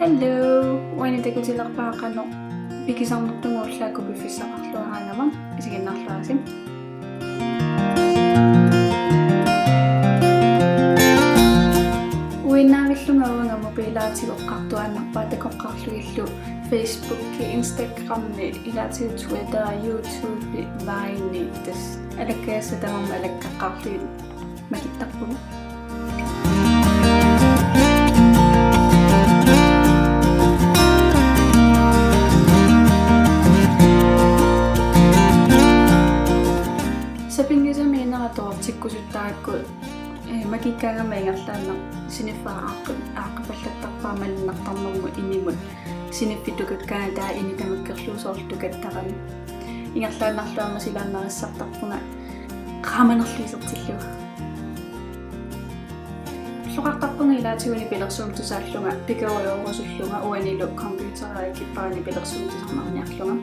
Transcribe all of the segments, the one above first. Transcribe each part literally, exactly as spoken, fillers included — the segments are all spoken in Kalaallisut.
Hello, uani takutilerpara qanoq pikisarnertunga ullaakkut piffissaqarluaraangama, isiginnaarluarisi. Uinnaavillunga uanga mobiilaatigut oqartuaannarpara takoqqaarlugillu Facebooki, Instagrami, ilaatigut Twitteri, YouTubei, Vinei, tassa alakkajassat tamarmik alakkaqqaarlugit makittarpugut. Sapinngisamik inera toortikkusuttarakku, eh, makikkaangama ingerlaannaq siniffera aaqqi-, aaqqipallattarpara malunnartarnermut inimut. Siniffik tukakkaangat taava ini tamakkerlugu soorlu tukattarami. Ingerlaannarluarama silaannarissartarpunga qaamanerlu isertillugu. Illoqartarpunga ilaatigut nipilersuummik tusaallunga pikuujuurusullunga uanilu computeria ikippara nipilersuummik tusarnaarniarlunga.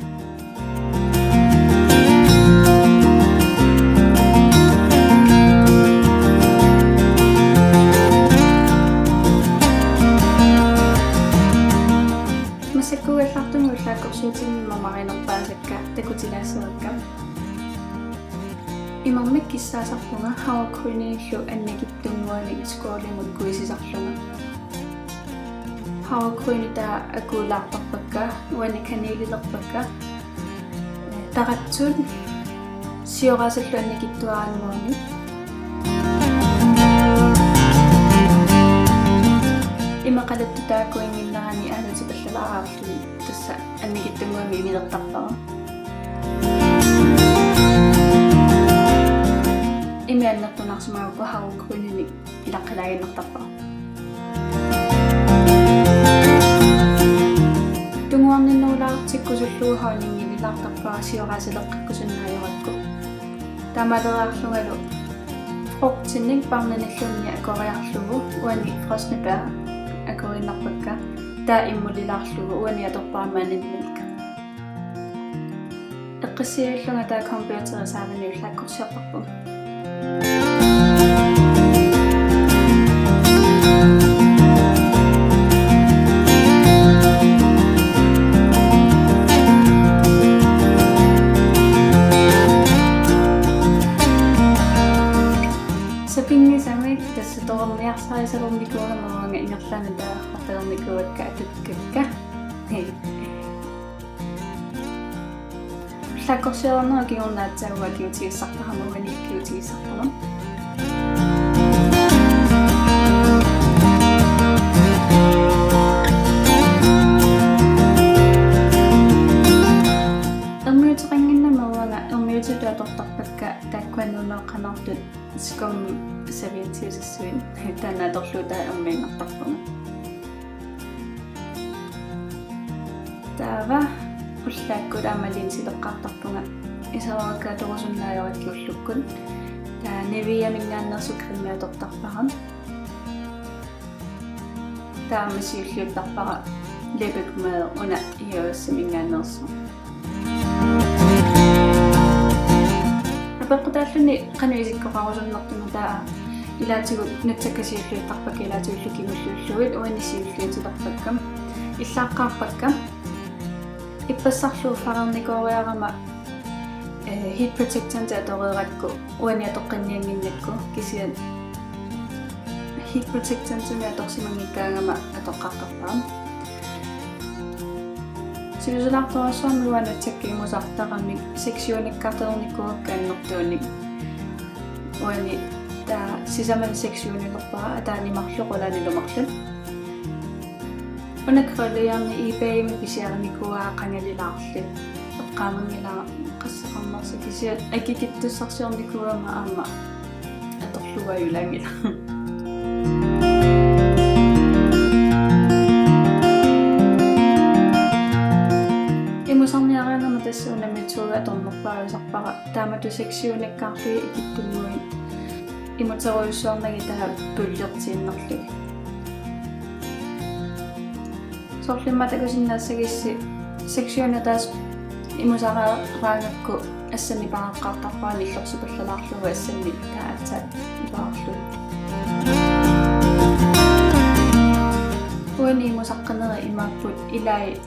Massakkuugallartumik ullaakkorsiutinni mamarinerpaasakka takutilaassavakka. Imermik kissaasarpunga havregrynillu annikitsunnguanik skålimut kuisisarlunga. Havregryni taava akuulaartarpakka, uani kanelilerpakka. Taratsut sioraasallu annikitsuarannguamik. Imeqalattut taakkuinnginnerani aalutipallalaaraarlugit tassa annikitsunnguamik imilertarpara. Imi annertunaarsimagukku havregryninik ilaqqilaaginnartarpara. Tunguarninnerulaartikkusullugu honningilaartarpara sioraasaleqqikkusunnaajurakku. Taamaaleriarlungalu frugtinik parnanilluunniit akoriarlugu uani frosne bær akoriinnarpakka, taava immulilaarlugu uani atorpara mandelmælk. Eqqissiivillunga taava computerip saavani ullaakkorsiortarpunga. Sapinngisamik tassa toorniarsarisalernikuugama uanga ingerlaannaq taava artalernikuuakka atukkakka. Ullaakkorsiornerup kingorna aatsaat uanga akiutigissartarama, uani akiutigissarpara. Ermiuteqannginnama uanga ermiutitut atortarpakka taakkua nuuneeqqanartut skum saviitsiusassuit, taanna atorlugu taava ermiinnartarpunga. Taava ullaakkut aamma linsileqqaartarpunga, iseruakka atorusunnaajurakku ullukkut. Taava Niveaminngaanneersoq cremi atortarpara. Taava aamma siulliuttarpara læbepomade, una Eosaminngaanneersoq. Apeqqutaalluni qanoq isikkoqarusunnertunga, taava ilaatigut nutsakka siulliuttarpakka, ilaatigullu kingulliullugit uani siulliutilerpakka. Illaaqqaarpakka. Ippassarlu færgernikooriarama, eh, heat protectanti atoreerakku uani atoqqinniannginnakku, kisianni heat protectantimik atorsimanngikkaangama atoqqaartarpara. Siusulaartorujussuarmik uanga nutsakka imusartaramik sektionikkaartalernikuuakka annertuunik. Uani taava sisamanik sektionilerpara, ataani marluk qulaani marluk. Una krøllejerni eBay-mi pisiarinikuuara qangalilaarli. Eqqaamanngilara qasseqarnersoq, kisianni akikitsussarsiornikuugama aamma atorlugu ajulaanngilaq. Imusarniaraangama tassa unammitsiga atornerpaajusarpara, taamatut sektionikkaarlugit ikittunnguit imuterujussuarnagit taava puljertiinnarlugit. Soorlu immaqa takusinnaassagissi sektioni ataaseq imusaraangakku assannik paaqqaartarpara nillorsipallalaarlugu assannik taava aatsaat iluarlugu. Uani imusaqqanerit imaapput ilai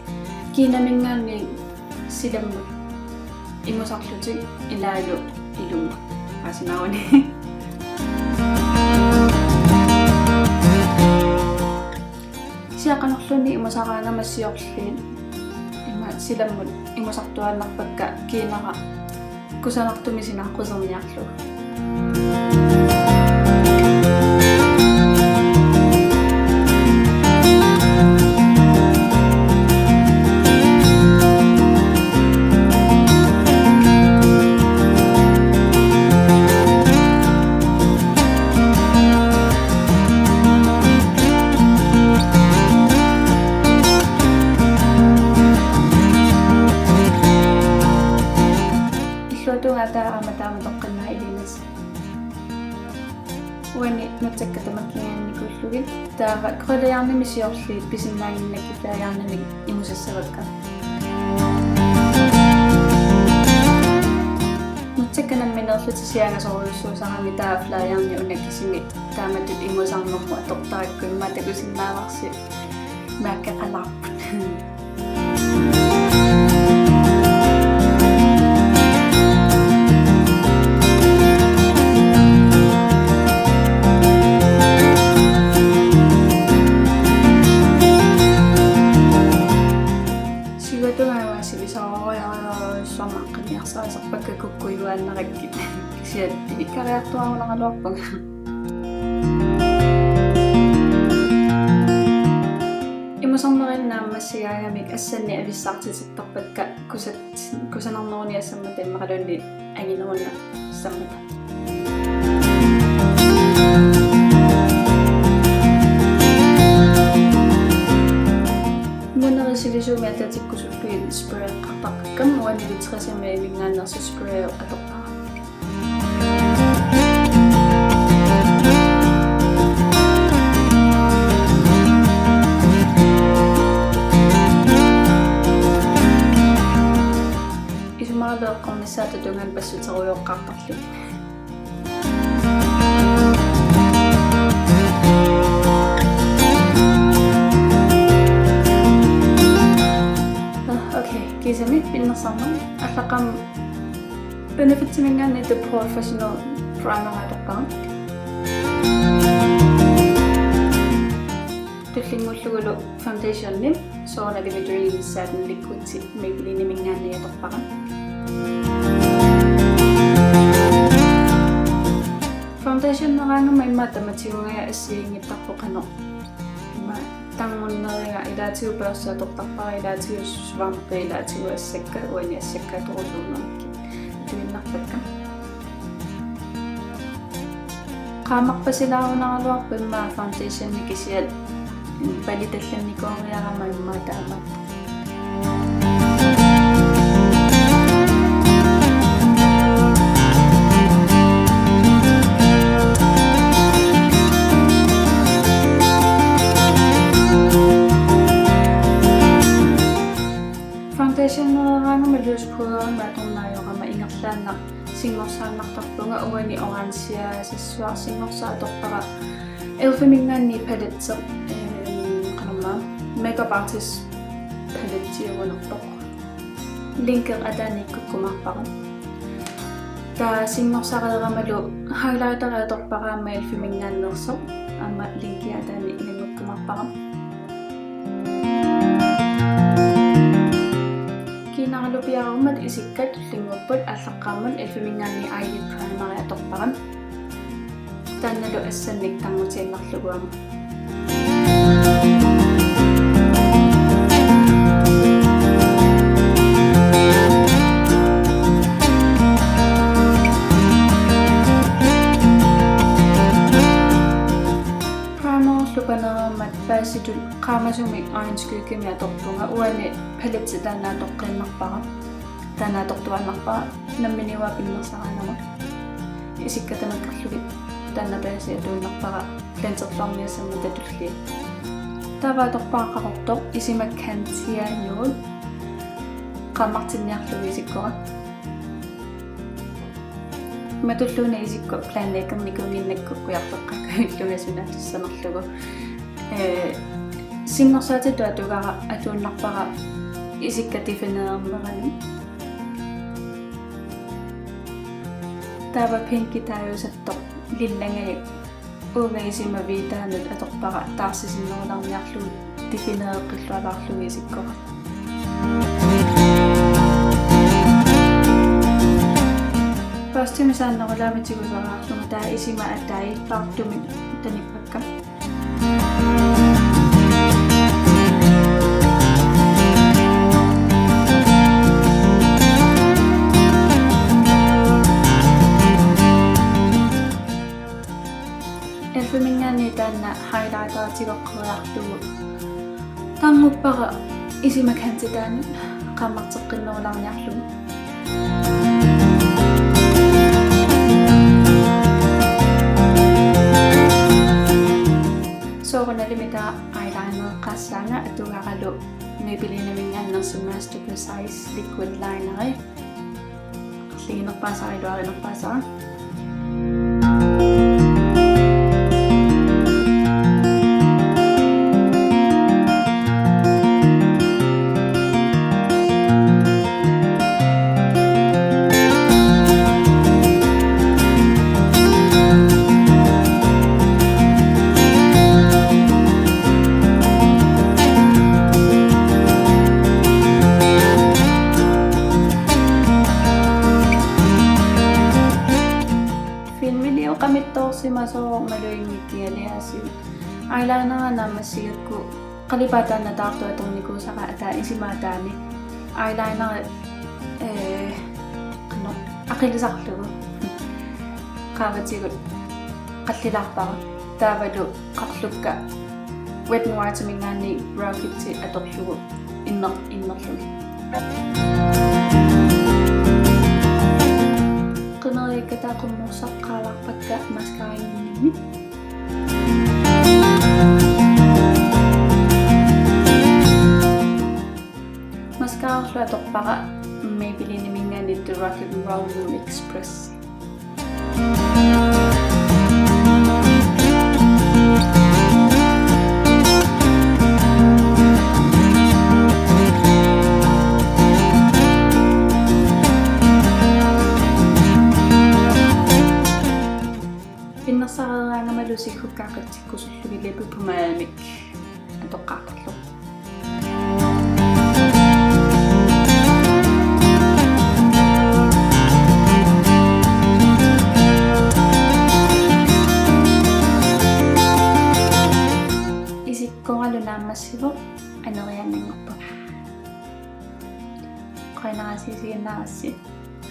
kiinaminngaanniit silammut imusarlutik ilaalu ilummut. Asinaruni. Kisianni qanorluunniit imusaraangama siorliit ima silammut imusartuaannarpakka kiinara kusanartumik sinaaqquserniarlugu. Illuatungaa taava aamma taama toqqinnaaq ilinnassa. Uani nutsakka tamakkiinnikuullugit taava krøllejernimik siorliit pisinnaannginnakkit flagjernimik imusassavakka. Nutsakka nammineerlutik siangasorujussuusarami taava flagjernit una kisimi taamatut imusarnermut atortarakku immaqa takusinnaavarsi mærkeqalaarput. Siuatungaa sivisoorujoorujussuarmik aqqaniarsarisarpakka kukkujuaannarakkit. Kisianni ikikkariartuaarunaraluarpunga. Imusarneriinnaammassigaangamik assannik avissaartitertarpakka kusat-, kusanarneruniassammata immaqaluunniit angineruniassammata. Munerit silisuumik atatikkusullugit sprayeqqartarpakkami uani Vitressemiminngaanneersoq spray atorpara. Isumaqarluarnissaata tungaanut passuterujoqqaartarluni. Ah, okay, kiisami pinnersarneq. Allaqqammi Benefitsiminngaanniit The Professional Primer atorpara. Tullinnguullugulu foundationimik soorunalimi Dream Satin Liquid Maybellineminngaanniit atorpara. Foundationeraangama immaqa tamatigut assigiinngittarpoq qanoq. Immaqa tarnunneriga ilaatigut børsti atortarpara, ilaatigut suaarneq, ilaatigut assakka, uani assakka atorusuunnerikkit atuinnarpakka. Qaammarpasilaarunaraluarpoq immaqa foundationi kisianni palettellannikooriarama immaqa taama. Foundationeraangama loose pudderimik atorneq ajorama ingerlaannaq sinngorsaannartarpunga uani orange sissuaq sinngorsaat atorpara. Elfiminngaanniit palette, ehm, qanormaa, Makeup Artist palette uanerpoq. Linki ataani ikkukkumaarpara. Taava sinngorsareeramalu highlighteri atorpara aamma Elfiminngaanneersoq. Aamma linki ataani ilanngukkumaarpara. Kiinaralu piareermat isikka tullinnguupput, aallaqqaammut Elfiminngaanniit eyelid primeri atorpara. Taannalu assannik tarnutiinnarlugu aamma. Primerlu panereermat basetut qaamasumik øjenskyggemik atorpunga, uani palette taanna atoqqiinnarpara. Taanna atortuaannarpara nammineq uanga pinnersaraangama. Isikka tamakkerlugit taanna base atuinnarpara blenderluarniassammata tulliani. Taava atorpara qaqortoq Isima Cantia Nude. Qaammartinniarlugu isikkora. Matulluuna isikkoq planlæggernikuunnginnakku ujartoqqakka illunga suna tussanerlugu. Ee, Sinnersaatitut atugara atuinnarpara isikka definerernerani. Taava pinki taajusattoq lillangajuk uunga isima V-taanut atorpara taarsisinnerulaarniarlugu definereqqillualaarlugu isikkoqarpoq. Børstimik saannerulaamik tigusariarlunga taava isima atai paartumik tanippakka. E.L.F.-iminngaanniit taanna highlighteritigoqqeriarlugu taannguppara isima kanti taanna qaammarteqqinnerulaarniarlugu. Soorunalimi taava eyelinereqqaassaanga atugaralu Maybelline-iminngaanneersoq Master Precise Liquid Lineri. Qerliginerpaasara, iluarinerpaasara. Filmiliu qamittoorsimasoq maluginngikkiga aliaasiit. Eyelinera naammassigakku qalipaataa taartoq atornikuusara ataa isima ataani. Eyelineri, ee, qanoq, aqilisarlugu. Qaavatigut qallilaarpara. Taavalu qarlukka Wet n Wild-iminngaanniit Brow Kit-i atorlugu inner-, innerlugit. Qimeriikkataa qummuussartaqalaarpakka mascarainngimmat. Mascararlu atorpara Maybelline-iminngaanniit The Rock and Roll Express. Pinnersareeraangamalu siggukkaaqatsikkusullugit læbepomademik atoqqaartarlugu. Isikkoralu naammassivoq, aneriaannanngorpunga. Qujanaq isiginnaagassi.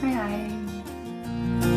Hej hej.